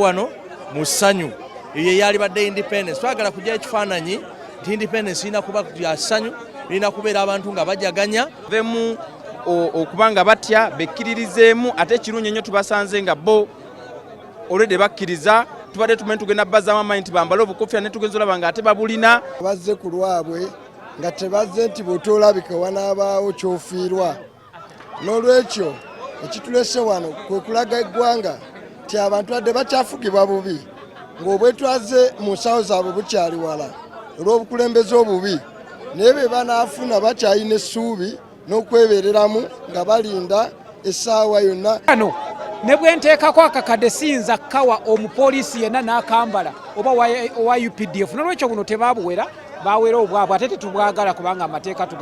Wano mu ssanyu, eyo eyalibadde independence. Twagala kujja ekifaananyi nti independence irina kuba ya ssanyu, lirina kubeera abantu nga bajaganya. Vemu okuba nga batya, bekkiririzeemu. Ate ekirungi ennyo, tubasanze nga bo olwedde bakkiriza. Tubadde tumanyi tugenda bazaamu amaanyi nti bambale obukofiira, ne tugenza olaba nga ate babulina. Bazze ku lwabwe, nga tebazze nti bw'otoolabika wanaabaawo kyofiirwa. N'olwekyo ekitulese wano kwe kulaga eggwanga nti abantu adde bakyafugibwa bubi, ng'obwetwaze mu nsawo zaabwe bukyali wala olw'obukulembeze obubi, naye be banaafuna bakyalina essuubi n'okwebereramu nga balinda essaawa yonna. Ano ne bwe nteekako akakadde, siyinza kawa omupoliisi yenna n'akambala oba owa UPDF. Nolwekyo buno tebabuwera, bawera obwabwe, ate tetubwagala kubanga amateeka tuga